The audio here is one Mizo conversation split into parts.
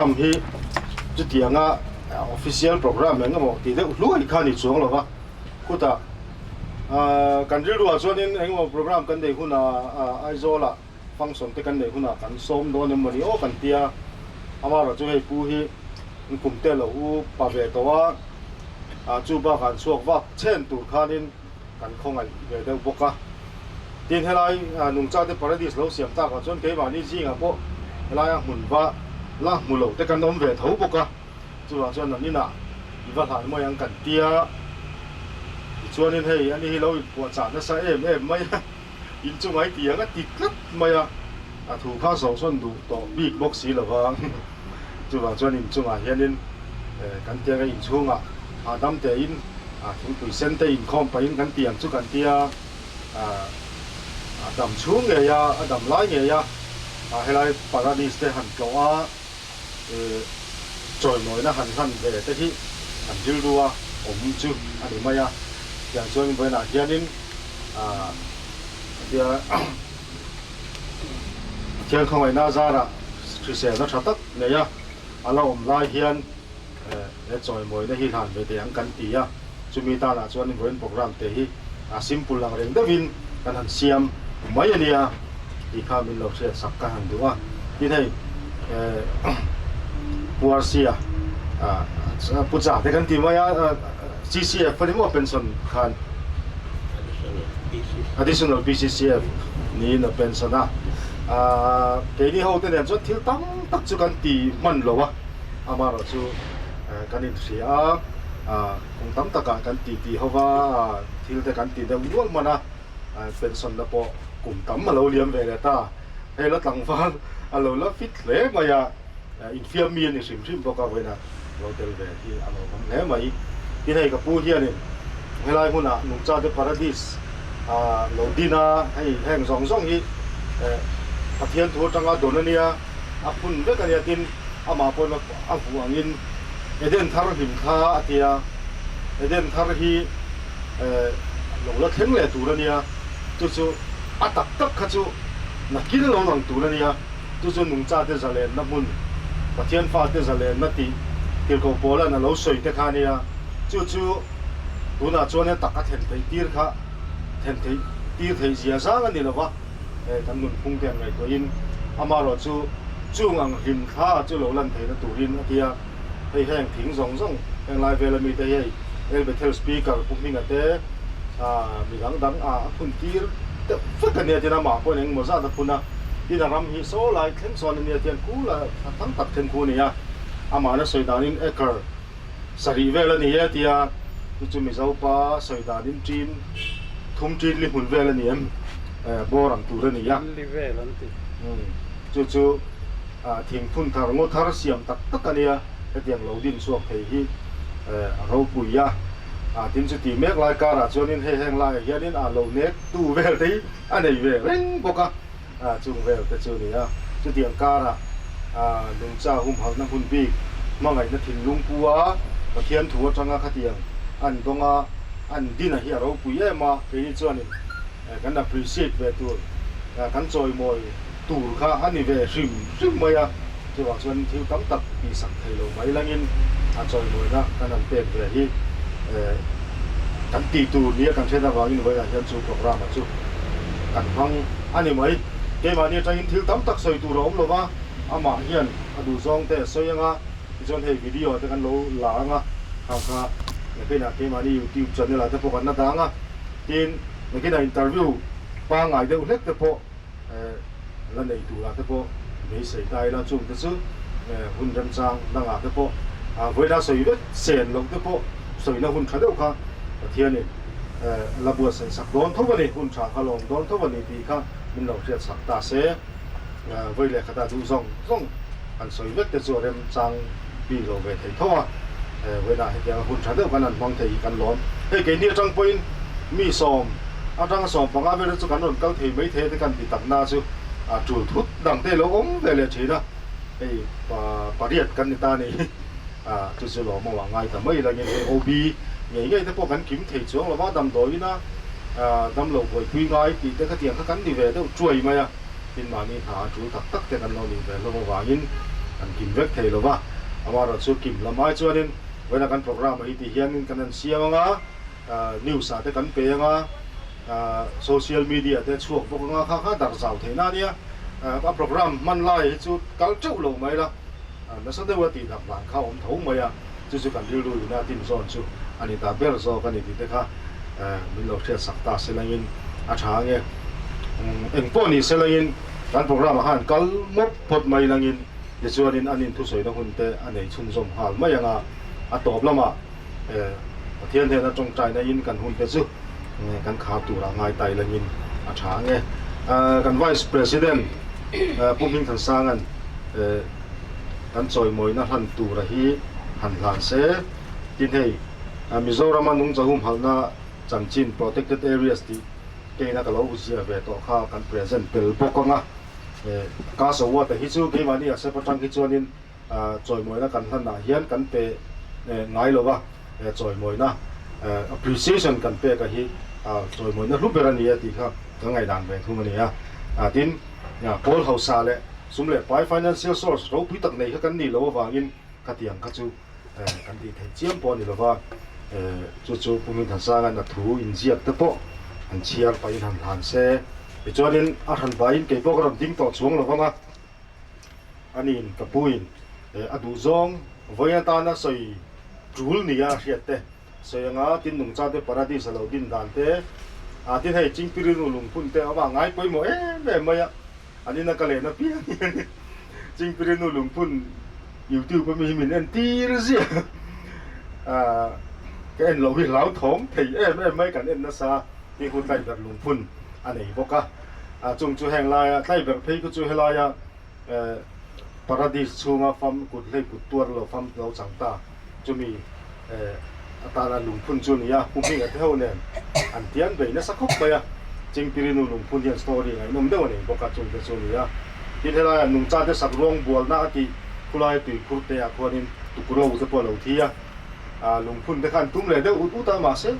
Program hi chutianga official program eng emaw tih deuh hluai kha a ni chuang lo va, khutah kan rilruah chuanin eng emaw program kan neih hunah Aizawlah function te kan neih hunah kan sawm dawn em mawni aw kan tia, amaherawh chu hei pu hi kum te lo u pa ve tawh a, chu bakah an chhuak vak chhen tur khanin kan khawngaih ve deuh bawk a. Tin, helai nungchate paradis lo siam takah chuan keimahni zingah pawh helaia hmun va la hmu lo te kan awm ve tho bawk a. Chuvang chuan an inah i va hlan mai ang kan tia. Tichuanin hei ani hi lo inpuahchah nasa em em mai a, in chunga i ti ang a ti tlat mai a, a thu kha sawhsawn duh tawh bik bawk si lo va. Chuvang chuan in chungah hianin kan tianga inchhungah hahdam tein thingpui sen te inkhawm pahin kan ti ang chu kan tia, a dam chhung ngei a, a dam lai ngei a, helai Paradis te han tlawh a, chawimawina han hlan ve te hi an rilru a awm chu a ni mai a. Tiang chuan vawiinah hianin tia Pathian khawngaihna zarah hriselna tha tak nei a, a la awm lai hian he chawimawina hi hlan ve teh ang kan ti a, chumi tanah chuan vawiin program te hi a simple ang reng deuhin kan han siam mai a nia tih kha min lo hriat sak ka han duh a. Tin hei Puarsia Puja te kan ti mai a, CCF a ni maw pension khan? Additional PCCF niin a pension a. Keini ho te nen chuan thil tam tak chu kan ti hman lo a, amaherawh chu kan inhria a, kum tam takah kan ti ti ho va, thil te kan ti deuh nual hman a, pension na pawh kum tam a lo liam ve leh ta. Hei la tlangval a lo la fit hle mai a. Infiam mi a ni hrim hrim bawk a, vawiinah lo tel ve hi a lo awm hle mai. Tin hei ka pu hianin helai hmunah nungchate paradis a lo din a, hei heng zawng zawng hi Pathian thu atanga dawn a nia, a phun vek a nia, tin amah pawhin a vuah angin Eden thar hlim kha a ti a, Eden thar hi lo la thleng leh tur a nia, chu chu a tak tak kha chu nakin lo lang tur a nia. Chu chu nungchate zalenna hmun, Pathian fate zalenna tih Tirhkoh Paula'n a lo sawi te kha a nia. Chu chu tunah chuan he tak a thlen theih tir kha thlen theih tir theih zia zang a ni lo va, he kan nunphung te an ngaihtuahin amaherawh chu chung ang hlim thla chu lo lan theihna turin a ti a. Hei heng thing zawng zawng heng lai vela mite hi hei El Bethel Speaker Pu Hminga te mi dang dang a phun tir deuh vek a nia tin amah pawhin engemaw zat a phun a, tin a ram hi saw lai thleng sawn a nia tian khu la tam tak then khu a ni a, amahna sawi danin acre sarih vel a ni e tia chu chu Mizo pa sawi danin ṭin thum ṭin li hmun vel a ni em bawr ang tur a ni a. Li vel an ti. Chu chu. Thingphun thar ngaw thar siam tak tak a nia, hetiang lo din chhuak thei hi a ropui a. Tin chuti mek lai karah chuanin hei heng laiah hianin a lo nek tu vel te hi a nei ve reng bawk a, chung vel te chu a ni a. Chutiang karah nungcha humhalhna hmun bik hmangaihna thinlung pu a, Pathian thu atanga khatiang an dawng a, an din a hi a ropui em a, keini chuanin kan appreciate ve tur, kan chawimawi tur kha a ni ve hrim hrim mai a, chuvang chuan thil tam tak tihsak thei lo mai langin a chawimawina kan han pek ve hi kan tih tur nia kan hriat avangin vawiinah hian chu programme-a chu kan hmang a ni mai. Keimahni atangin thil tam tak sawi tur a awm lo va, amah hian a duhzawng te a sawi ang a, tichuan hei video te kan lo la ang a, khang kha nakinah keimahni youtube channel ah te pawh kan la dang a, tin nakinah interview pangngai deuh hlek te pawh la nei turah te pawh beisei ta ila chung te chu hun remchang dangah te pawh vawiina sawi vek sen loh te pawh sawina hun tha deuh kha Pathianin la buatsaih sak dawn tho a ni, hun tha kha la awm dawn tho a ni tih kha min lo hriat sak ta se. Vawi leh khatah duh zawng zawng han sawi vek te chu a remchang bik lo ve thei tho a, vawiinah hetianga hun tha deuh kan han hmang thei hi kan lawm. Hei keini atang pawhin mi sawm atanga 15 vel te chu kan rawn kal thei mai thei a te kan ti takna chu a tul thut dang te lo awm ve leh thin a, hei pariat kan ni ta a ni a, chu chu lawm awm a ngai ta mai langin hei OB ngei ngei te pawh kan kim thei chuang lo va, damdawiin a damlo buaipui ngai tih te khatiang kha kan ni ve deuh chuai mai a. Tin mahni hna a tul tak tak te kan lo nih ve hlawm avangin kan kim vek thei lo va, amaherawhchu kim lam ai chuanin vawiina kan programme ah hi ti hianin kan han siam anga news ah te kan pe anga social media te chhuak bawk anga kha kha darh zau theihna a nia, a programme hman lai hi chu kal teuh lo mai la, nasa deuha tih dak dan kha a awm tho mai a, chu chu kan rilru ina tin zawn chu a ni ta ber zawk a ni tih te kha min lo hriat sak ta se langin a tha ange. Eng pawh ni se langin kan programme ah khan kal mawp phawt mai langin tichuanin an inthusawi hun te a nei chhunzawm nghal mai anga a tawp lamah Pathian hnena tawngtaina in kan hun te chu kan khar turah ngai tai langin a tha ange. Kan Vice President Pu Hmingthansanga'n kan chawimawina hlan tura hi han hlan se. Tin hei Mizorama nungcha humhalhna chanchin Protected Areas tih keina ka lo ziah ve tawh kha kan present tel bawk ang a. Ka Sawata hi chu keimahni a sep atang hi chuanin chawimawina kan hlanah hian kan pe ngai lo va, chawimawina appreciation kan pek a hi chawimawina hlu ber a ni a tih kha ka ngaihdan ve thung a ni a. Tin, pawl hausa leh sum leh pai financial source ropui tak nei kha kan nih loh avangin khatiang kha chu kan tih theih chiam pawh a ni lo va, chu chu Pu Hmingthansanga'n a thu inziak te pawh han chhiar pahin han hlan se. Tichuanin a hran vaiin kei pawh ka rawn ding tawh chuang lo vang a, aniin ka puin a duhzawng vawi atana sawi tul nia a hriat te, sawi anga tin nungchate paradis a lo din dan te, tin hei Chingpirinu lungphun te a ngai pawimawh em em mai a, an ina ka lehna piang hian Chingpirinu lungphun YouTube ami hi min en tir ziah a, ka en loh hi hlauthawng thei em em mai kan en nasa hi hu tlaiberh lungphun a nei bawk a, chung chu heng laia tlaiberh phei khu chu helaia Paradis chhunga fam kut hlei kut tuar lo fam lo chang ta chumi atana lungphun chu a ni a, Pu Hminga te ho nen an tian bei nasa khawp mai a, Chingpirinu lungphun hian story ngaihnawm deuh a nei bawk a, chungte chu a ni a. Tin helaia nungchate sak ruang bualna a tih khulai tuikhur te ah khuanin tukro te pawh a lo thi a, lungphun te khan tum leh deuh ut ut a, mahse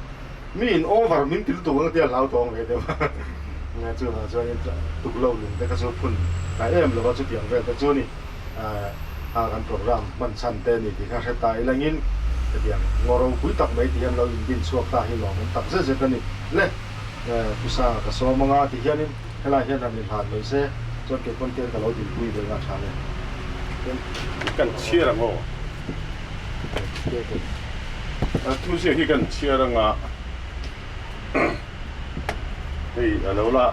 mi in over min ti lutuk ang tia hlau tawng ve deuh a, chuvang chuanin tuklo lung te kha chu phun ta em lo a, chutiang vel te chu a ni. A kan program hman chhan te a ni tih kha hre ta ilangin hetiang ngaw ropui tak mai ti hian lo inbin chhuak ta hi lawmawm tak zet zet a ni. Le Pusa ka sawm anga ti hianin helai hian han inhlan mai se chuan kei pawn tian ka lo dinpui ve nga tha le. Kan chhiar ang aw. Thu ziak hi kan chhiar anga hei a lo la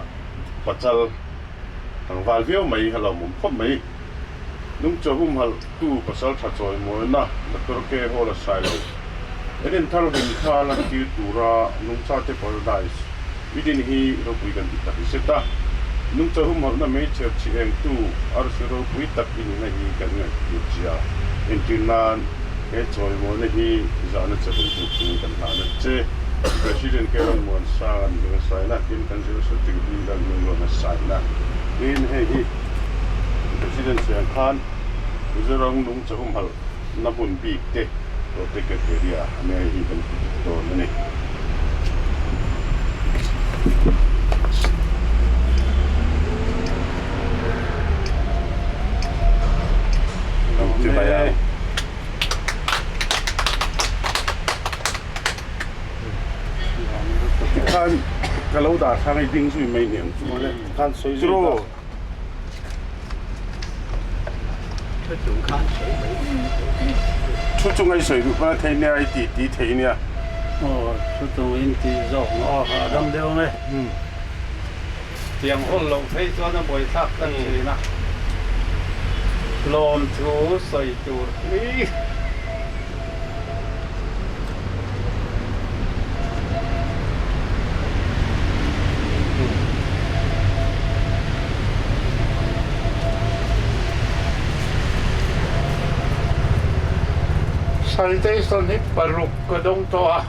pachal tlangval viau mai a lo mum khawp mai. Nungchaw humhalh tu pasal tha chawimawina Doctor K Hall a sai lo. Eden thar hlim kha lantir tura nungchate paradise Eden hi ropui kan ti tak zet a. Nungchaw humhalhna meichher chhi engtu arsi ropui tak i nihna hi kan ngaihtuah zia entir nan he chawimawina hi zahna che hun tur chu kan hlan a che. President Kevin Muansang an hming a saina tin kan zir shooting hi kan hming rawn a saina tin hei hi President siang khan Mizoram nungcha humhalh na hmun bik te protected area a nia hei hi kan ti dawn a ni. Tikhan ka lo dah hrang i ding zui mai hniam chu. Khan sawi zui ta. Thu chung ai sawi duh pawn a thei nia i ti ti thei nia. Aw thu chung in ti zawk maw aw a dam deuh ang e. Tiang hawn loh phei chuan a buaithlak tlat thin a. Lawmthu sawi tur hi. Citation hi paruk ka dawng tawh a.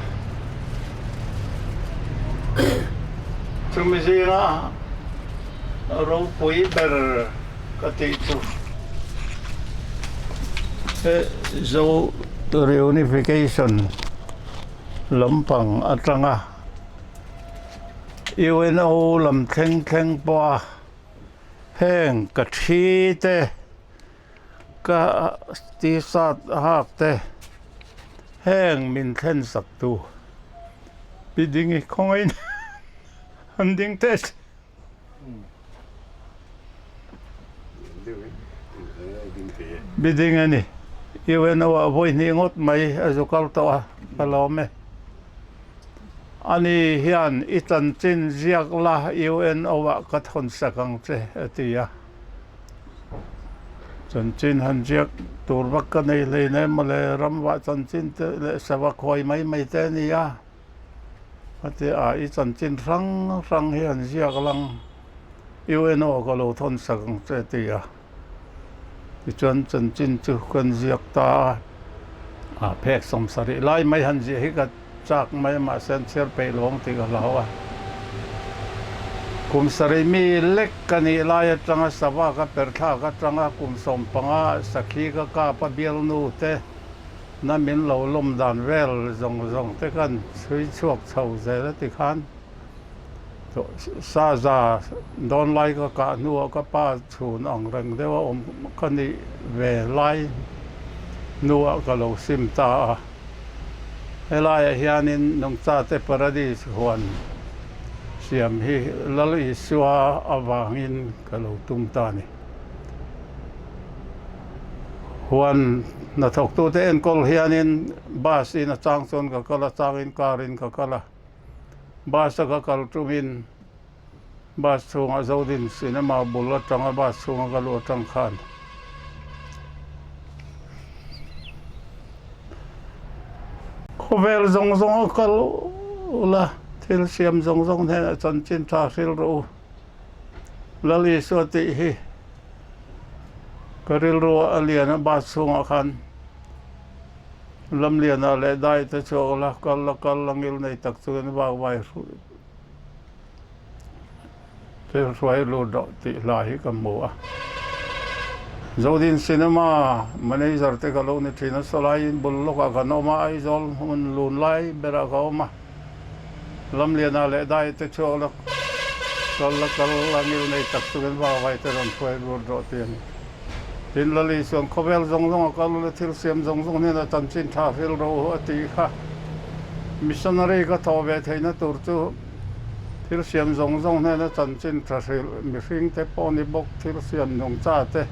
Chumi zinga ropui ber ka tih chu Zo Reunification lampang atanga UNO lam thleng thleng pawha heng ka thi te. Ka t-shirt hak te heng min thlen sak tu Pi Dingi khawngaih an ding teh se. Pi Ding a ni. UNO ah vawi hnih ngawt mai a zu kal tawh a, ka lawm e. Ani hian i chanchin ziak la UNO ah ka thawn sak ang che a ti a. Chanchin han ziak tur vak ka nei hlein em mawle, ramvah chanchin te leh sava khawi mai mai te a ni a. A ti a, i chanchin hrang hrang hi han ziak lang UNO ka lo thawn sak ang che a ti a. Tichuan chanchin chu kan ziak ta a, a phek 70 lai mai han ziah hi ka chak mai a, mahse an chhiar peih lo ang tih ka hlau a. Kum sarih mi lek ka nih lai atanga sava ka per thlak atanga kum 15 sakhi ka kap a bialnu te na min lo lawm dan vel zawng zawng te kan chhui chhuak chho zel a ti khan. Sa za dawn lai ka kah hnuah ka pa chhun ang reng deuh a awm ka nih ve lai hnuah ka lo sim ta a. Helaiah hianin nungchate paradis huan siam hi Lal Isua avangin ka lo tum ta a ni. Huan hnathawktute enkawl hianin bus in a chang chuan ka kal a, changin car in ka kal a. Bus a ka kal tumin bus chhungah Zodin cinema bul atanga bus chhunga ka luh atang khan khawvel zawng zawng a kal ula thil siam zawng zawng hnenah chanchin tha hril rawh u Lal Isua tih hi ka rilru a lian a bus chhungah khan. Lamlianah leh dai te chu a la kal a kal a ngil nei tak chuan vak vai te hruai lut loh tih hla hi ka hmu a. Zodin Cinema manager te ka lo ni thin a, sawlaiin bul lawkah kan awm a, Aizawl hmun lun lai berah ka awm a. Lamlianah leh dai te chu a la kal a kal a ngil nei tak chuan vak vai te rawn hruai lut rawh tih a ni. Tin, Lali chuan khawvel zawng zawng a kal ula thil siam zawng zawng hnenah chanchin tha hril ro a tih kha. Missionary ka thawh ve theihna tur chu thil siam zawng zawng hnena chanchin tha hril mihring te pawh ni bawk thil siam nungcha te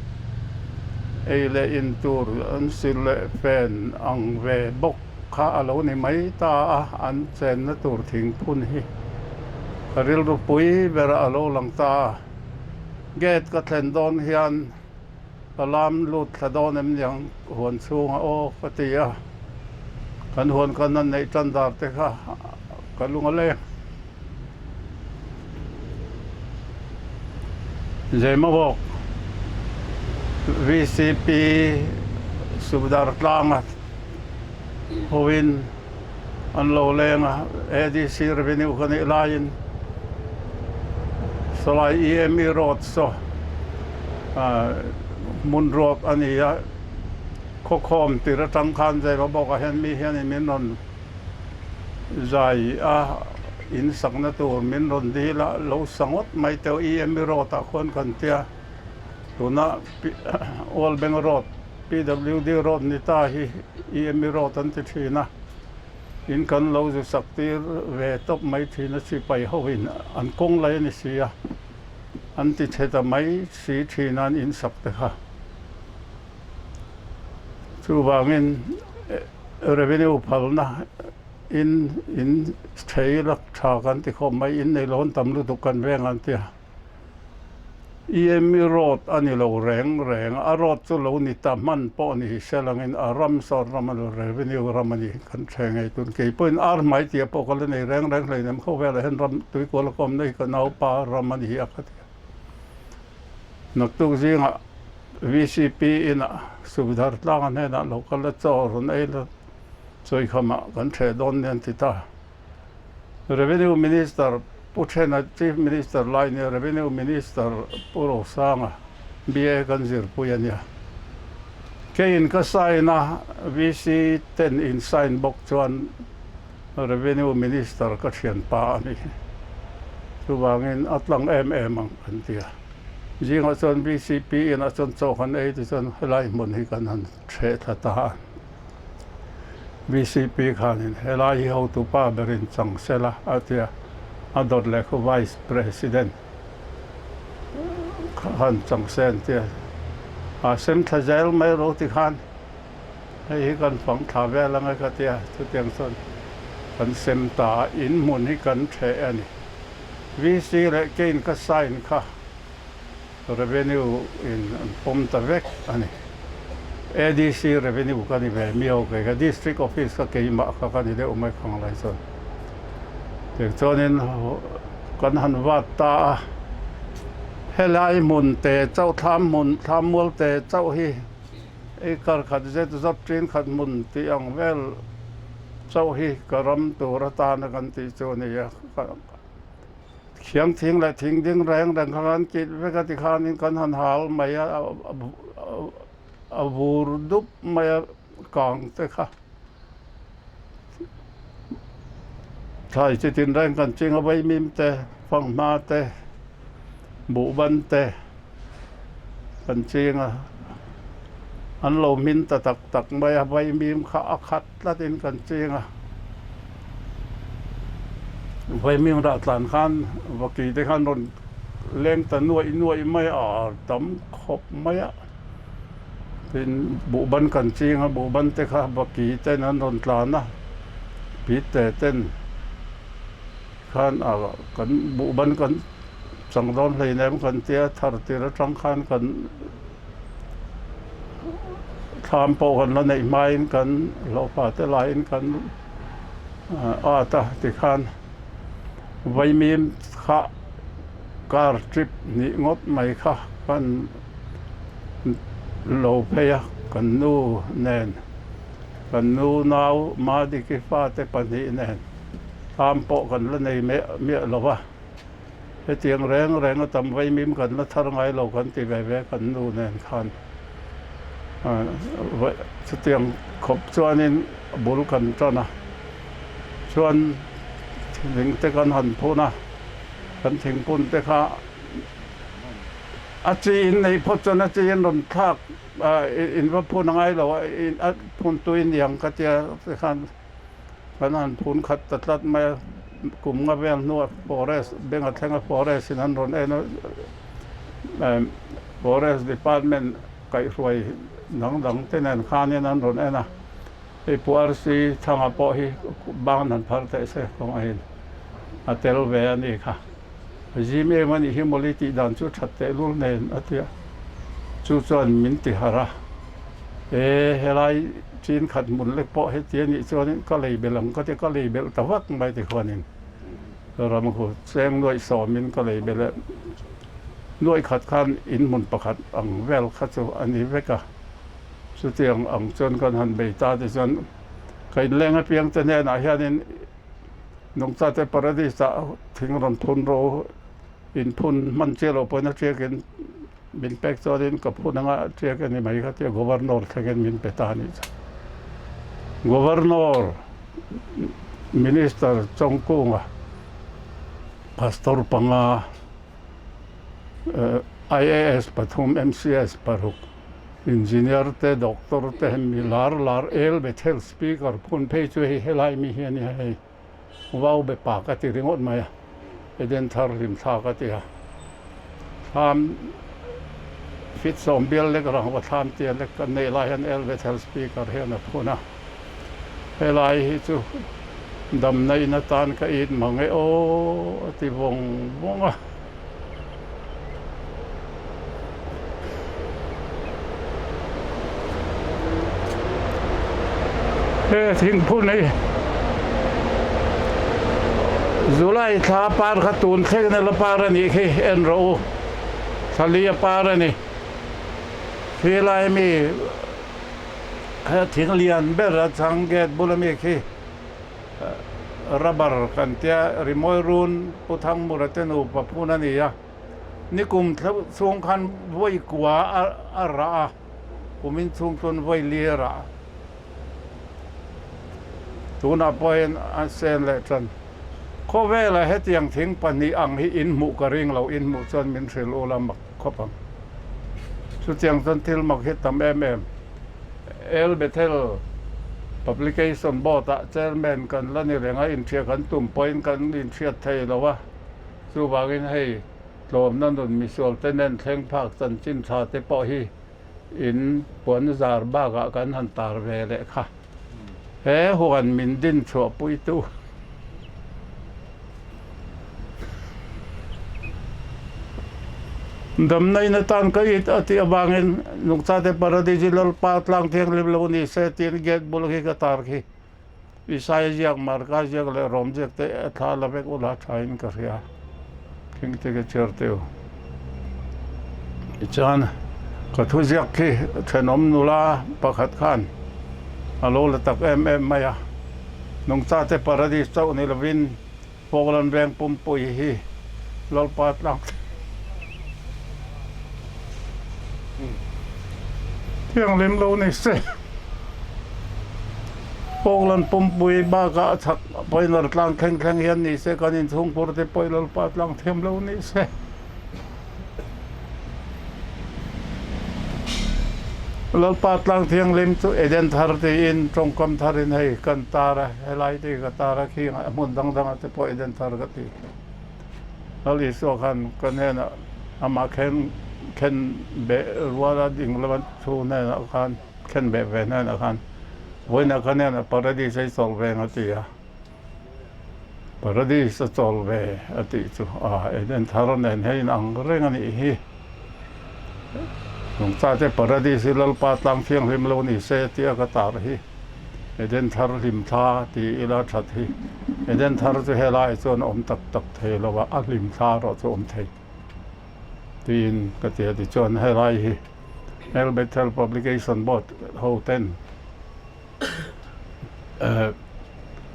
ei leh in tur an sil leh fen ang ve bawk kha a lo ni mai ta a, an chenna tur thingphun hi ka rilru pui berah a lo lang ta a. Gate ka thlen dawn hian ka lam lut thla dawn em niang huan chhungah aw ka ti a, kan huan kan han neih tan dar te kha ka lung a leng. Zemabawk VCP Subdar tlanga hoin an lo leng a, ADC revenue ka nih laiin sawlai EME road saw hmun ruak a ni a, khawkhawm tir atang khan Zaiva bawkah hian mi hianin min rawn zai a, in sakna tur min rawn dil a, lo sa ngawt mai teuh EME road ah khuan kan tia, tuna Old Bank road PWD road ni ta hi EME road an ti thin a, in kan lo zu sak tir ve tawp mai thin a, sipai ho in an kawng lai a ni si a, an ti chhe ta mai si thin a an in sak te kha. Chuvangin revenue phalna in in thei lak tha kan ti khawp mai, in nei lawn tam lutuk kan veng an ti a. EME road a ni lo reng reng a, a road chu lo ni ta hman pawh a ni hi se langin a ram sawn ram a ni lo, revenue ram a ni kan hre ngei tun. Kei pawhin ar hmai tia pawh ka la nei reng reng hleinem khawvelah hian ram tuikual a kawmna hi ka naupa ram a ni hi a ka ti a. Naktuk zingah VCP inah Subdhar tlanga hnenah lo kal a chaw rawn ei la chawikhamah kan hreh dawn nia an ti ta. Revenue Minister Pu Thena Chief Minister lai nia Revenue Minister Pu Rosanga BA kan zirpui a nia. Keiin ka sign a, VC ten in sign bawk chuan Revenue Minister ka thianpa a ni. Chuvangin a tlang em em ang kan ti a. Zingah chuan BCP inah chuan chaw kan ei tichuan helai hmun hi kan han hreh thla ta a. BCP khanin helai hi hotupa berin chang sela a ti a, a dawt leh khu Vice President khan chang se an ti a. A sem thla zel mai ro ti khan hei hi kan fang thla vel ang e ka ti a, chutiang chuan kan sem ta a, in hmun hi kan hreh a ni. VC leh Kane ka sign kha Revenue in an pawm ta vek a ni. ADC Revenue ka ni ve miau kei kha District Office ka keimah kha ka ni deuh mai khang lai chuan. Tiang chuanin kan han vat ta a, helai hmun te chauh thlam hmun thlam mual te chauh hi acre khat zet zawt tin khat hmun tih ang vel chauh hi ka ram tur atana kan tih chu a ni a. Thiang thing leh thing ding reng reng kha kan kit vek a tikhanin kan han hal mai a, a vur dup mai a kang te kha. Thlai chi tin reng kan ching a vaimim te, fanghma te, buhban te kan ching a, an lo hmin ta tak tak mai a, vaimim kha a khat tlatin kan ching a. Vaimim rah tlan khan vaki te khan rawn leng ta nuaih nuaih mai a, tam khawp mai a. Tin, buhban kan ching a, buhban te kha vaki ten an rawn tlan a, pit te ten khan a kan buhban kan chang dawn hleinem kan tia thar tir atang khan kan thlam pawh kan la neih hmain kan hlawhfa te laiin kan at a tikhan vaimim kha car trip hnih ngawt mai kha kan lo phei a kan nu nen kan nu nau Madiki fate pahnih nen thlam pawh kan la nei miah lo va. Hetiang reng reng a tam vaimim kan la thar ngai lo kan ti ve ve kan nu nen khan chutiang khawp chuanin bul kan tan a, chuan thing te kan han phun a, kan thingphun te kha a chi in neih phawt chuan a chi in rawn thlak in va phun a ngai lo a, a phun tui niang ka tia tikhan. Kan han phun khat ta tlat mai a, kum nga vel hnuah forest bank a thleng a forest in an rawn en a, forest department kaihhruai dang dang te nen khanin an rawn en a, hei Pu RC Thanga pawh hi ban han phar teh se kawngaihin a tel ve a ni kha. Zim em a nih hi mawli tih dan chu that tehlul nen a ti a, chu chuan min ti harh a, e helai chin khat hmun lek pawh heti a nih chuanin ka lei belh ang ka ti a, ka lei belh ta vak mai ti khuanin ram khu cheng nuaih sawmin ka lei belh e, nuaih khat khan in hmun pakhat ang vel kha chu a ni vek a, chutiang ang chuan kan han bei ta te chuan ka inleng apiang te hnenah hianin. Nungchate Paradis ah thing rawn phun ro in phun hman chiah loh pawhin a tiakin min pek chuanin ka phun anga tiak a ni mai kha tia Governor thlengin min pe ta a nih chu. Governor Minister Chawngkunga Pastor panga IAS pathum MCS paruk Engineer te Doctor te mi lar lar el Bethel Speaker phun phei chu hei helai mi hi a nia hei vau be pa ka ti ringawt mai a Eden thar hlim thla ka ti a thlam fit sawm bial lek rang va thlam tia lek kan neih lai hian el Bethel Speaker hian a phun a helai hi chu damna in atan ka it mang e aw a ti vawng vawng a. He thingphun hi July thla par kha tun thleng in a la par a nih khi en rawh u thla li a par a ni khi lai mi he thing lian ber a chang gate bul ami khi. Rubber kan tia rimawi run Pu Thangmura te nupa phun a ni a, nikum chhung khan vawi kua a rah a, kumin chhung chuan vawi li a rah a, tunah pawhin a sen leh tan. Khawvelah hetiang thing pahnih ang hi in hmuh ka ring lo, in hmuh chuan min hrilh ula mak. khawp ang. Chutiang chuan thil mak hi tam em em. El Bethel Publication Board ah Chairman kan la ni reng a, inhria kan tum pawhin kan inhriat thei lo a, chuvangin hei tlawmna nun misual te nen thleng phak chanchin tha te pawh hi in puan zar bakah kan han tar ve leh kha. He huan min din chhuah puitu. Damna in atan ka it a tih avangin Nungchate Paradis hi Lalpa tlang thianghlim lo ni se tiin gate bul khi ka tar khi. Isaia ziak, Marka ziak leh Rom ziak te a thla la vek ula thain ka hria. Thing te ka chhiar teu. Tichuan ka thu ziak khi thenawm nula pakhat khan a lo la tak em em mai a. Nungchate Paradis chauh ni lovin Poland veng pumpui hi Lalpa tlang thianghlim lo ni se. Poland pumpui bakah a chhak Poinar tlang thleng thleng hian ni se kan inchhungkhur te pawh Lalpa tlang thiam lo ni se. Lalpa tlang thianghlim chu Eden thar tiin tawngkam tharin hei kan tar a, helai te hi ka tar a khi a hmun dang dangah te pawh Eden thar ka ti. Lal Isua khan ka hnenah amah khen khen beh ruala ding lova thu hnenah khan khen beh ve hnenah khan vawiinah ka hnenah Paradis a i chawl veng a ti a. Paradis a chawl ve a tih chu a Eden thar nen hian in ang reng a nih hi. Nungchate Paradis hi Lalpa tlang thianghlim lo ni se tia ka tar hi Eden thar hlim thla ti ila that hi. Eden thar chu helai chuan a awm tak tak thei lo a, a hlim thla erawh chu a awm thei tiin ka ti a. Tichuan helai hi El Bethel Publication Board ho ten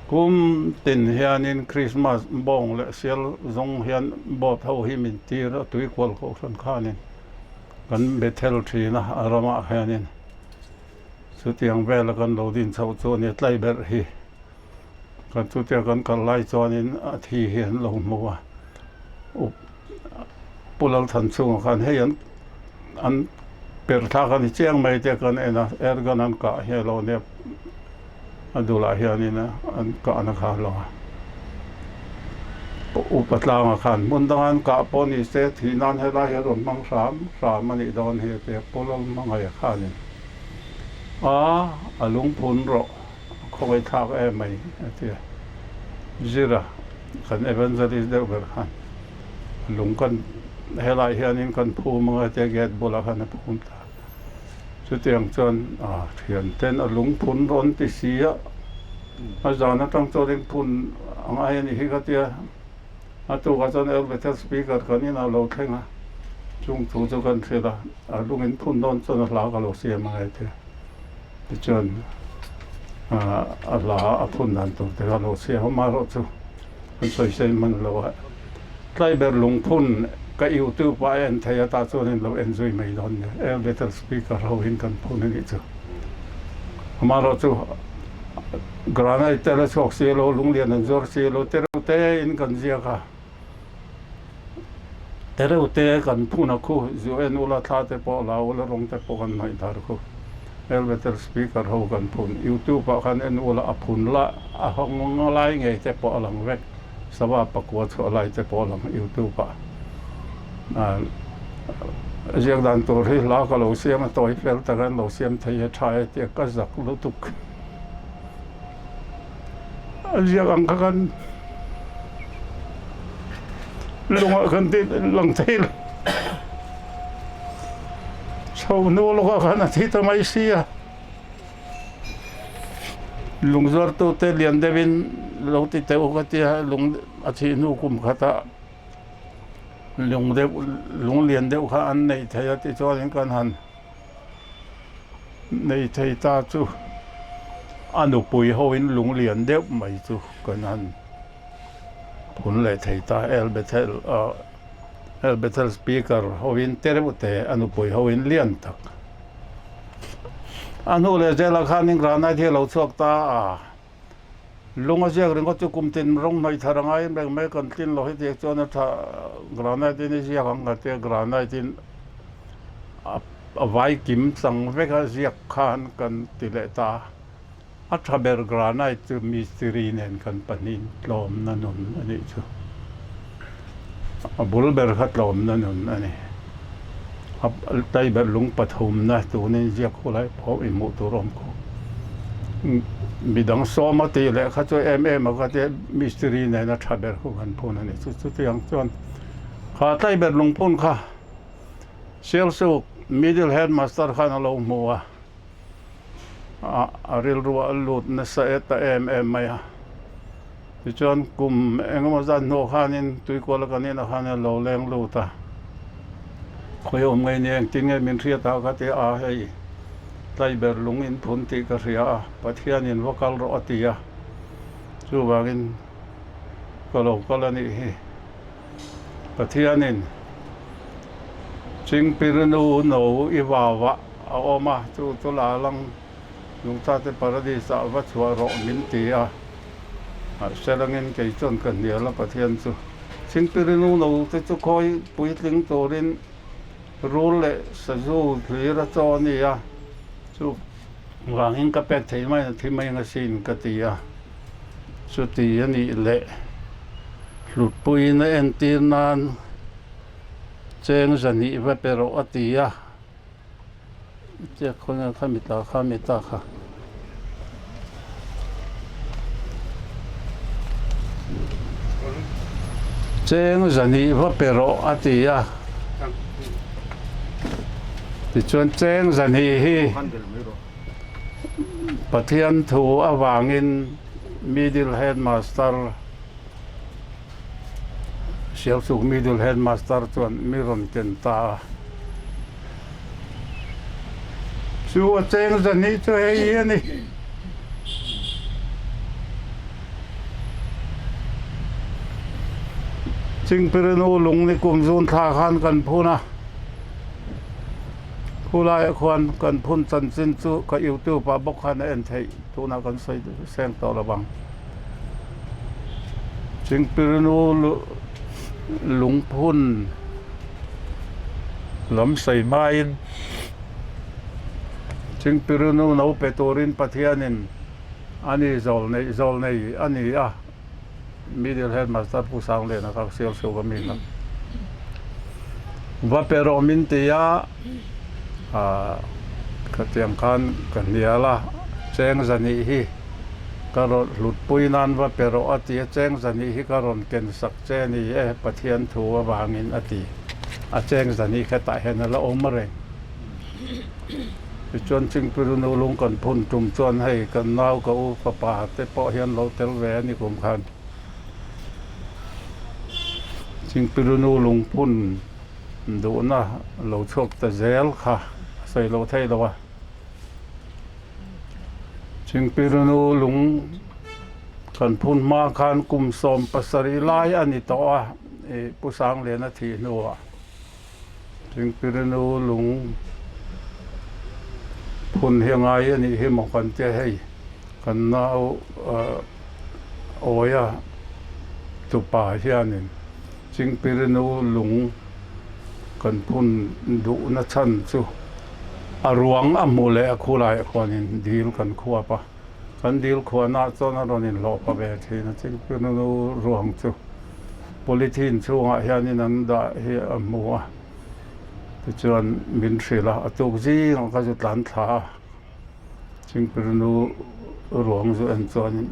Kum tin hianin Krismas bawng leh sial zawng hian boat ho hi min tir a, tui kual kohhran khanin kan Bethel thin a, a ramah hianin chutiang vela kan lo din chhoh chu a ni a, tlai berh hi kan chutia kan kal lai chuanin a thi hi an lo hmu a, up Pu Lalthanchhunga khan hei an an per thlak a ni chiang mai te kan en a, airgun an kah hi a lo nia a dulah hianin an kahna kha a lo a, upa tlanga khan hmun danga an kah pawh ni se thih nan helai hi a rawn hmang hram hram a nih dawn hi a ti a, Pu Lalhmangaih khanin a a lungphun rawh a khawngaih thlak em mai a ti a, Zira kan evangelist deuh ber khan lung kan helai hianin kan phum anga tia gate bulah khan a phum ta chutiang chuan ah thian ten a lung phun rawn ti si a a zan atang chuanin phun a ngai a nih hi ka tia a tukah chuan El Bethel speaker kan inah lo thleng a chung thu chu kan hrilh a a lungin phun dawn chuan a hla ka lo siam angai tia tichuan ah a hla a phun dan tur te kha lo siam a amaherawhchu. An sawi sawi hman lo a, tlaiber lungphun ka youtube ah a en thei a tah chuan in lo en zui mai dawn nia, air better speaker ho hin kan phun a nih chu. Amaherawh chu granite te la chhuak si lo, lunglian an zuar si lo, te reuh te in kan ziak a, te reuh te kan phun a khu, zu en ula thla te pawh la ula rawng te pawh kan hnaih dar khu. Elevator speaker ho kan phun youtube ah khan en ula a phun la a hawng lai ngei te pawh a lang vek sava pakua chhuah lai te pawh a lang youtube ah ah ziak dan tur hi hla ka lo siam a tawi fel tak an lo siam thei a tha e tia ka zak lutuk a ziak ang kha khan lungah khan ti lang thei lo. Chho hnu lawkah khan a thi ta mai si a, lung zuartute lian deuhin lo ti teuh ka ti a, lung a thih hnu kum khatah lung deuh lung lian deuh kha an neih thei a tichuanin kan han nei thei ta chu a nupui hoin lung lian deuh mai chu kan han phun leh thei ta El Bethel ah. El Bethel speaker hoin te reuh te a nupui hoin lian tak a hnu leh zelah khanin granite hi a lo chhuak ta a, lung a ziak ringawt chu kum tin rawng hnawih thar a ngai em reng mai kan tlin lo hetiang chuan a tha granite in i ziak ang ka tia granite in. a vai kim chang vek a ziak khan kan ti leh ta a. A tha ber granite chu mistiri nen kan pahnihin tlawmna nun a nih chu. A bul ber kha tlawmna nun a ni. A tai ber lung pathumna tunin ziak hu lai pawh i hmuh tur awm khawp. Midang sawm a tih leh kha chu em em a kha tia mistiri nena tha ber khu kan phun a ni. Chu chutiang chuan kha tlai ber lungphun kha Sialsuk Middle Headmaster khan a lo hmu a. A rilru a lut nasa e ta em em mai a. Tichuan kum engemaw zat hnuah khanin tuikuala kan inah khan a lo leng lut a. Khawi awm ngei ni engtin nge min hriat a ka ti a, hei tlai ber lung in phun tih ka hria a, Pathianin va kal rawh a ti a, chuvangin ka lo kal a nih hi. Pathianin Chingpirnu no i vauah a awm a, chu chu la lang Lungchate Paradis ah va chhuah rawh min ti a, mahse langin kei chuan ka hnial a Pathian chu Chingpirnu no te chu khawi puitling turin rul leh sazu hlir a chaw a ni a, chu vangin ka pek thei mai a thi mai ang asin ka ti a. Chuti a nih leh hlutpuiin a entir nan cheng zahnih va pe rawh a ti a, tia khawnge kha mi ta kha mi ta kha. Cheng zahnih va pe rawh a ti a, tichuan cheng zahnih hi. Pathian thu avangin Middle Headmaster, Sialsuk Middle Headmaster chuan mi rawn ken ta a. Chu a cheng zahnih chu hei hi a ni. Chingpirinu lung ni kum zun thla khan kan phun a. Khulaiah khuan kan phun chanchin chu ka youtube ah bawk khan a en theih tunah kan sawi seng tawh lo vang. Chingpirinu lungphun lam sawi hmain Chingpirinu no pe turin Pathianin a ni zawl neih zawl nei a ni a, Middle Headmaster Pu Sangliana kha Sialsuk a mi kha va pe rawh min ti a, ah khatiang khan ka hnial a, cheng zahnih hi ka rawn hlutpui nan va pe rawh a ti a, cheng zahnih hi ka rawn ken sak che a ni e Pathian thu avangin a ti a, cheng zahnih khetah hian a la awm reng. Tichuan Chingpirinu lung kan phun tum chuan hei kan nau ka u fapa te pawh hian lo tel ve a ni kum khan. Chingpirinu lung phun duhna lo chhuak ta zel kha a sawi lo thei lo a. Chingpirinu lung kan phun hma khan kum 70 lai a ni tawh a, ih Pu Sangliana thih hnuah. Thingpirinu lung phun hi a ngai a nih hi maw kan tia hei kan nau awia tupa hianin Chingpirinu lung kan phun duhna chhan chu a ruang a hmuh leh a khulaiah khuanin dil kan khuap a, kan dil khuanah chuan a rawn inhlawh pa ve thin a Chingpirinu ruang chu. Polythene chhungah hianin an dah hi a hmu a, tichuan min hrilh a, a tuk zingah kha chu tlan thla a, Chingpirnu ruang zu en chuanin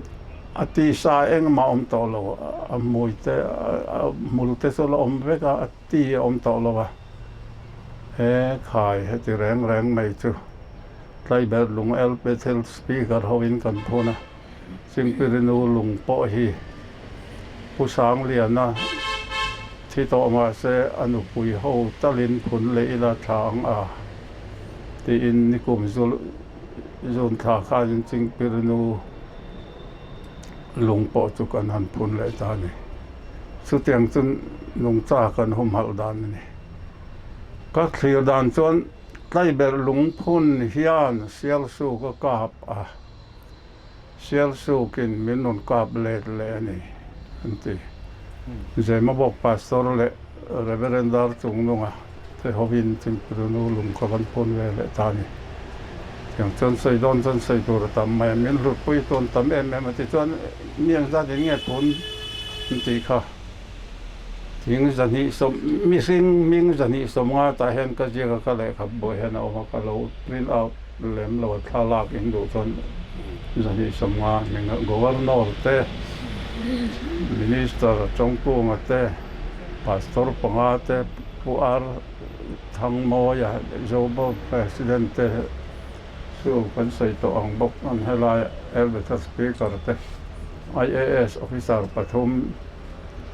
a tisa engmah a awm tawh lo, a hmui te a hmul te chu a la awm vek a, a ti a awm tawh lo a, he khai heti reng reng mai chu tlaiberh lung el Bethel speaker hoin kan phun a. Chingpirinu lung pawh hi Pu Sangliana thi tawh mahse a nupui ho talin phun leh ila tha ang a tiin nikum zun thla khanin Chingpirinu lung pawh chu kan han phun leh ta a ni. Chutiang chu nungcha kan humhalh dan a ni. Ka thlir dan chuan Tlaiberh lungphun hian Sialsuk a kap a. Sialsukin min rawn kap let leh a ni, an ti. Zemabawk Pastor leh Reverend Darchungnunga. Te hovin Chingpirunu lung kha kan phun ve leh ta a ni. Tiang chuan sawi dawn chuan sawi tur a tam mai a, min hlutpui tawn tam em em a ti chuan mi ang zat in nge phun an tih kha. Thing zahnih sawm mihring hming zahnih sawm nga tah hian ka ziak a ka lehkha buai hian a awm a ka lo print out lem lo a thlalak in duh chuan 250 hming a Governor te Minister Chawngkunga te Pastor panga te Pu Ar Thangmawia Zobo President te chu kan sawi tawh ang bawk an helai Elbetha Speaker te IAS Officer pathum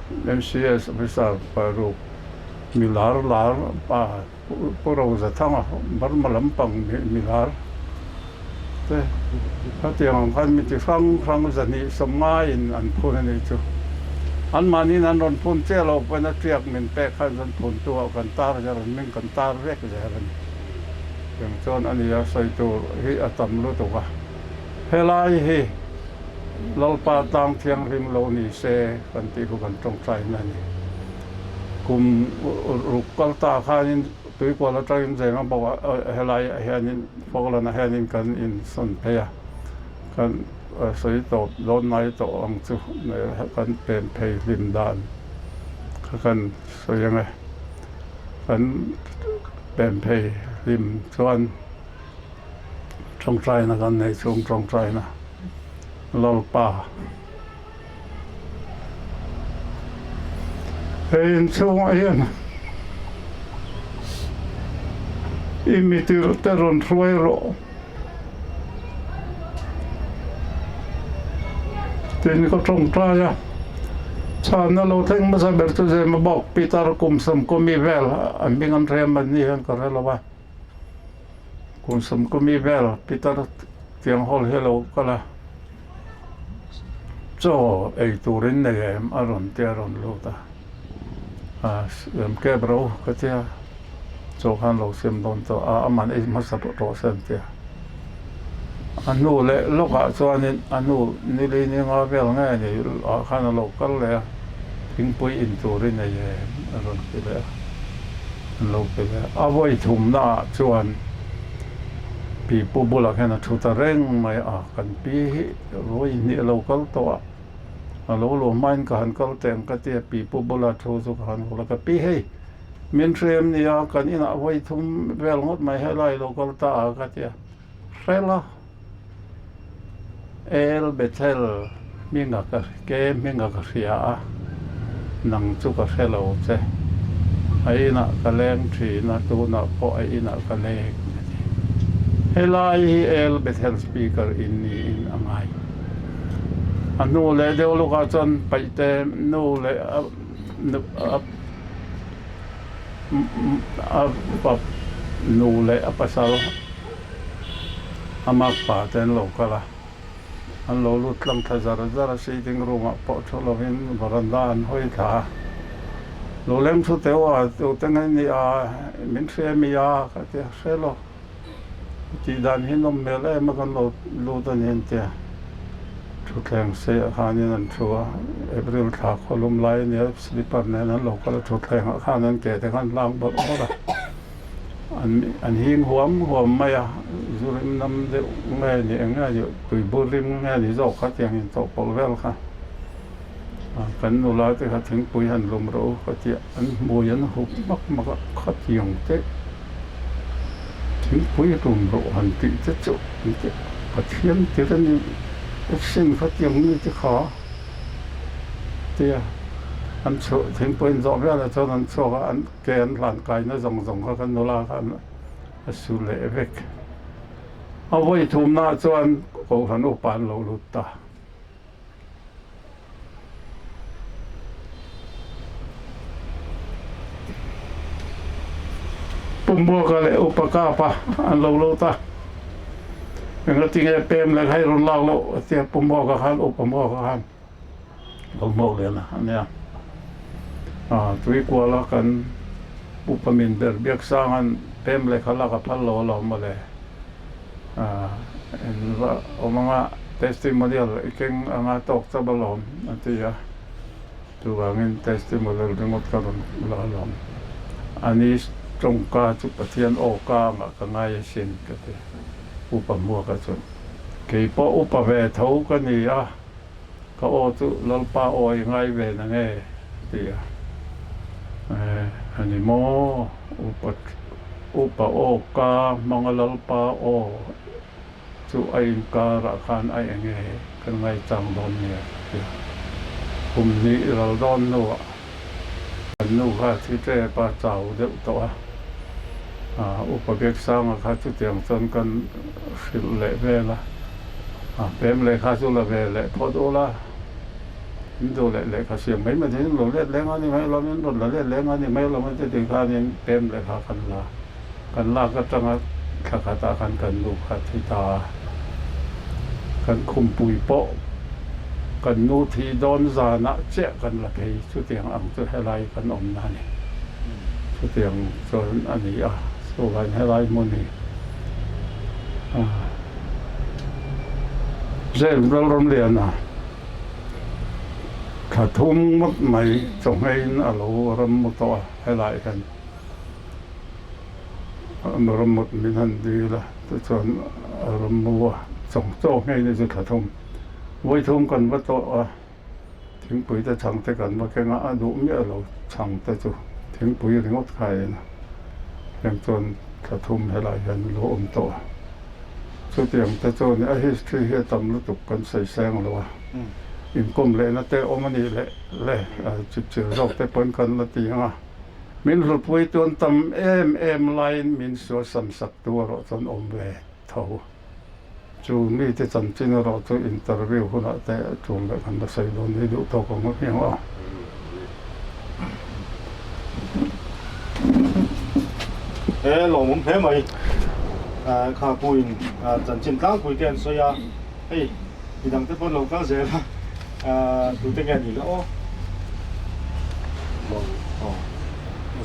MCS Officer paruk mi lar lar pa Pu Rozathanga Burma lampang mi lar te khatiang ang khan mi ti hrang hrang zahnih sawmngaiin an phun a nih chu. Anmahniin an rawn phun chiah lo pawn a tiak min pek khan chuan phuntu ah kan tar zel an hming kan tar vek zel a ni. Tiang chuan a ni a sawi tur hi a tam lutuk a. Helai hi Lalpa tlang thianghlim lo ni se kan tih khu kan tawngtaina a ni. Kum ruk kal ta khanin Tuikual atangin Zenga bawkah helaiah hianin Falkland-ah hianin kan insawn phei a, kan sawi tawp dawn ngai tawh ang chu kan pen phei hlim dan kha kan sawi ang e. Kan pen phei hlim chuan. Tawngtaina kan nei chung tawngtaina Lalpa hei inchhungah hian i mi tirh te rawn hruai rawh tiin ka tawngtai a chhanna lo thleng hmasa ber chu Zemabawk Peter kum sawmkawmi vel a hming an rem an ni hian ka hre lo a. Kum sawmkumi vel Peter tiang hawl hi a lo kal a, chaw ei turin nei em a rawn tia a rawn lut a, ah siam kep ro ka tia chaw khan lo siam dawn tawh a, aman ei hmasa tawh se an tia. A hnu leh lawkah chuanin a hnu nili ni nga vel nge ni ah khan a lo kal leh a, thingpui in turin ei em a rawn ti leh a. An lo pe leh a. A vawi thumna ah chuan pi pu bulah khian a thu ta reng mai a, kan pi hi vawi hnih a lo kal tawh a, a lo luh hmain ka han kal teh ang ka ti a, pi pu bula thu chu ka han hul a, ka pi hei min hrem nia kan inah vawi thum vel ngawt mai helai i lo kal ta a ka ti a, hrela El Bethel hminga ka ke hminga ka hria a, nang chu ka hre lo che. A inah ka leng thin a, tunah pawh a inah ka leng a ti. Helai hi El Bethel Speaker in niin a ngai. A hnu leh deuh lawkah chuan paihte nu leh a a pap nu leh a pasal. A mak pa te an lo kal a, an lo lut tlang thla zar zar a, sitting room ah pawh thu lovin veranda an hawi thla a, lo leng thu teuh a, tute nge ni a, min hre mi a ka ti a, hre lo, tih dan hi nawm hmel em a kan lo lut a ni an ti a, thutthleng sei ah khanin an thu a, April thla khawlum lai a nia slipper nen an lo kal a, thutthleng ah khan an ke te khan hlang bawrh bawrh a. An hing huam huam mai a, zu rim nam deuh nge ni eng nge ni tuibur rim nge ni zawk kha tiang in chawhpawlh vel kha kan nula te kha thingpui han lum rawh u ka ti a, an hmui an hup hmak hmak a, khatiang te thingpui lum rawh han tih te chu an ti a, Pathian tir a ni sin khatiang mi te kha. Tia an chhuah thingpui an zawh vial ah chuan an chhuak a an ke an hlan kaina zawng zawng kha kan nula khan a su leh vek. A vawi thumna ah chuan Kohhran upa an lo lut ta. Pumbuaka leh Upa Kapa an lo lut a. Engatinge pem leh hei rawn lak loh a tia Pumbuaka khan Upa Muaka khan lo hmuak lian a ania. Tuikuala kan Upa min ber Biaksanga'n pem lehkha lak a phal lo alawm mawle. Engva awm anga testimonial i keng anga tawk chauh alawm a ti a, chuvangin testimonial ringawt ka rawn la alawm. A ni. Tawngka chu Pathian aw ka angah ka ngai asin ka ti. Upa Hmuaka chuan, Kei pawh upa ve tho ka ni a, ka aw chu Lalpa aw i ngai ve na nge? a ti a. A ni maw? Upa upa aw ka hmanga Lalpa aw chu a inkarah khan a eng nge kan ngaichang dawn nia ka ti a. Kum hnih ral dawn hnuah kan nu kha thi tep a chau deuh tawh a, Upa Biaksanga kha chutiang chuan kan hrilh leh vel a, pem lehkha chu la ve leh phawt ula, in duh leh lehkha siam mai mai in lo let leng a ni mai lawm, in rawn la let leng a ni mai lawm a ti tih khanin pem lehkha kan la. Kan lak atanga thla khatah khan kan nu kha thi ta a, kan khumpui pawh kan nu thi dawn zanah chiah kan la phei, chutiang ang chu helai kan awmna a ni. Chutiang chuan a ni a, chuvangin helai hmun hi James Lalramliana thla thum ngawt mai chawhmeiin a lo ram mu tawh a helai hian. Ramut min han dil a, tichuan a rammu a chawng chaw ngei ni chu thla thum. Vawi thum kan va tawh a, thingpui te chhang te kan va keng a, a duh miah lo chhang te chu thingpui ringawt kha a en a, heng chuan thla thum helai hian a lo awm tawh a. Chutiang te chuan a history hi a tam lutuk kan sawi seng lo a, inkawm lehna te awm a nih leh le chipchil zawk te pawn kan la ti ang a. Min hlutpui tuan tam em em laiin min sualsam sak tu erawh chuan awm ve tho. Chu mite chanchin erawh chu interview hunah te tul leh kan la sawi dawn ni duh tawk ang hmiang aw. He lawmawm hle mai. Kha puin chanchin tlangpui te an sawi a, hei midang te pawh an lo kal zel a. Tute nge ni la aw?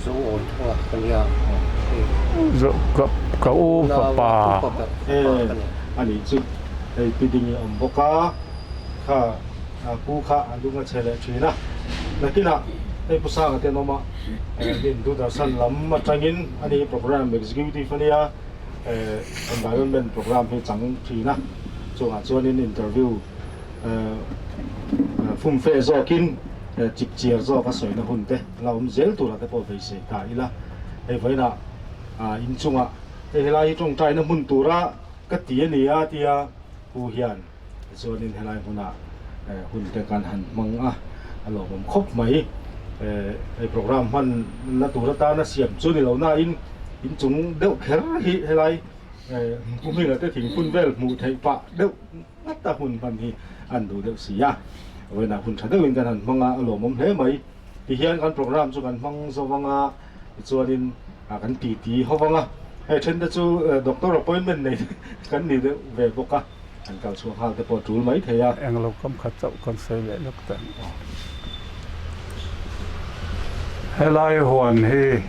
Zo awn thung a ka nia. Ka u fapa. A nih chu hei pi ding i awm bawk a, kha pu kha a lung a chhe leh thin a. Nakinah hei Pu Sanga te an awm a, min Doordarshan lam atangin a ni program executive a nia, environment program hi chang thin a, chungah chuanin interview Fumfe zawkin chipchiar zawk a sawina hun te la awm zel tura te pawh beisei ta ila. Hei vawiinah inchungah hei helai hi tawngtaina hmun tura ka ti a ni a tia Pu hian tichuanin helai hmunah hun te kan han hmang a, a lawmawm khawp mai. Hei program hmanna tur atana siam chu ni lo nain inchung deuh kher hi helai Pu Hmingah te thingphun vel hmuh theih pah deuh Nghat a hun hman hi an duh deuh si a, vawiinah hun tha deuhin kan han hmang a, a lawmawm hle mai. Tihian kan program chu kan hmang zo vang a, tichuanin kan titi ho vang a, hei then te chu doctor appointment nei kan ni deuh ve bawk a, kan kal chhuak nghal te pawh a tul mai thei a. Englo kam khat chauh kan sawi leh lawk ta ang aw. Helai huan hi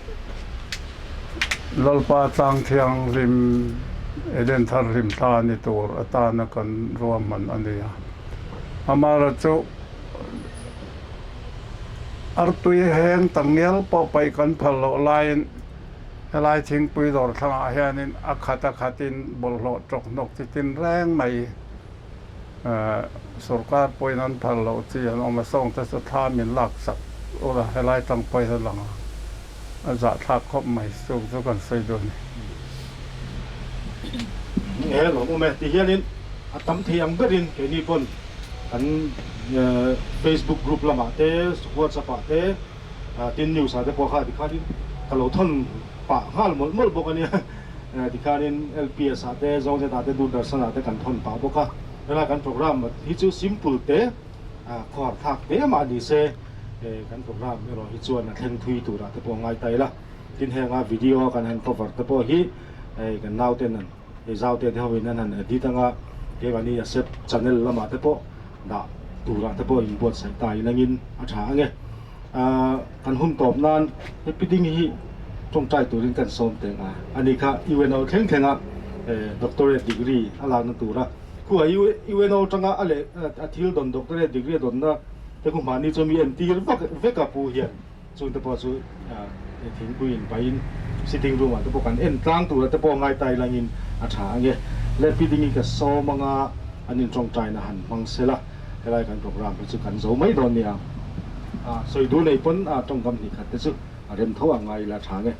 Lalpa tlang thianghlim Eden thar hlim thla ni tur atana kan ruahman a ni a. Amara chu artui heng tak ngial pawh paih kan phal loh laiin helai thingpui dawr thlangah hianin a khat a khatin bawlhhlawh tawk hnawk chi tin reng mai Sorkar pawhin an phal loh chi an awm a, sawngte chu thla min lak sak ula helai tang pawhin a lang a, a zahthlak khawp mai chu chu kan sawi duh a ni. He lawm awm e ti hianin a tam thei ang berin keini pawn kan Facebook group lamah te WhatsApp ah te tin news ah te pawh kha tikhanin ka lo thawn pah nghal mawlh mawlh bawk a nia. Tikhanin LPS ah te, Zonet ah te, Doordarshan ah te kan thawn pah bawk a. Helai kan program hi chu simple te, khawhar thlak te mah ni se, kan program erawh hi chuan a thleng thui turah te pawh a ngai ta ila. Tin henga video a kan han cover te pawh hi kan nauten an hei zaute te hoin an han edit anga keimahni a sep channel lamah te pawh dah turah te pawh inbuatsaih ta ilangin a tha ange. Kan hun tawp nan hepi ding hi tawngtai turin kan sawm teng a, ani kha UNO thleng thlenga doctorate degree a lakna tura khu a UNO tanga a leh a thil dawn doctorate degree a dawnna te khu hmahni chu mi entir vak vek a pu hian chungte pawh chu. Thingpui in pahin sitting room ah te pawh kan en tlang tura te pawh ngai tai langin a tha ange. Le Pi Dingi ka sawm anga an in tawngtaina han hmang sela helai kan program hi chu kan zo mai dawn nia. Sawi duh nei pawn tawngkam hnih khat te chu a rem tho ang ngai ila tha ange.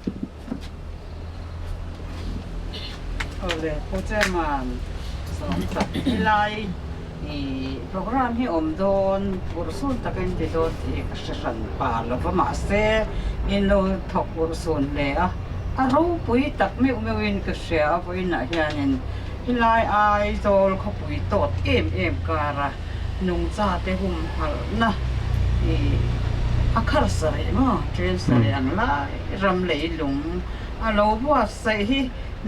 Awle Pu Chairman sawm tak helai i program hi awm dawn urhsun takin ti dawn tih ka hre hran pa lova mahse in lo thawk urhsun hle a, a ropui tak meuh meuhin ka hria a vawiinah hianin helai Aizawl khawpui tawt em em kara nungchate humhalhna i a khar sarih maw ṭen sarih ang lai ram leilung a lo buatsaih hi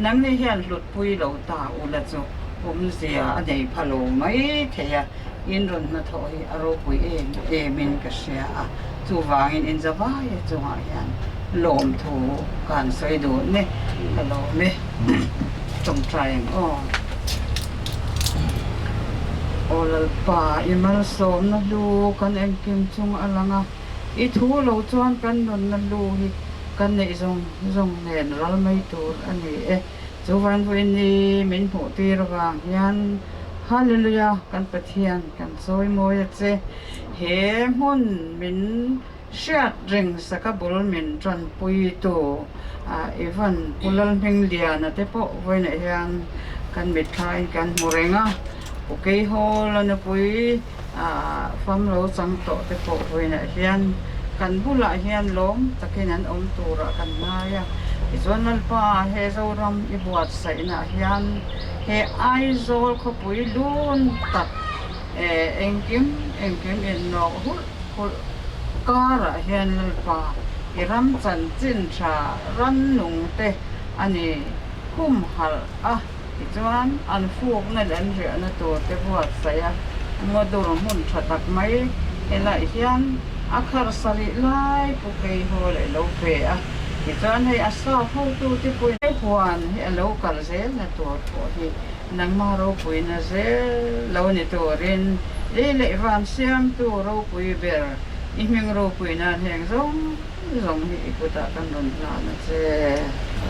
Nangni hian hlutpui lo ta ula chu awmzia a nei pha lo mai thei a, in rawn hnathawh hi a ropui em emin ka hria a, chuvangin in zavaia chungah hian lawmthu ka han sawi duh ne, ka lawm e, tawngtai ang aw. Aw Lalpa, i malsawmna hlu kan engkim chung a lang a, I thu lo chuan kan nunna lu hi kan neih zawng zawng nen ral mai tur a ni e. Chu vanvuini min hmuh tir avang hian Hallelujah kan Pathian kan chawi mawi a che. He hmun min hriat reng saka bul min tanpuitu Ivan Pu Lalhmingliana te pawh vawiinah hian kan mitthlain kan hmu reng a. Pu Keihawla nupui Fam lo chang tawh te pawh vawiinah hian kan bulah hian lawm takin an awm turah kan ngai a. Tichuan Lalpa he Zoram i buatsaihnaah hian he Aizawl khawpui lun tak engkim engkim innawk hulh hulh karah hian Lalpa i ram chanchin tha rannung te a ni humhalh a. Tichuan, an fukna leh an riahna tur te buatsaih a, ngaw dur hmun tha tak mai helaiah hian a khar sarih lai pu kei haw leh lo pe a. Tichuan, hei a sap hotute pawhin he huan hi a lo kal zelna tur pawh hi nangmah ropuina zel lo ni turin lei leh van siamtu ropui ber i hming ropui nan heng zawng zawng hi i kutah kan rawn hlan a che.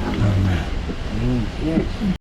Amen.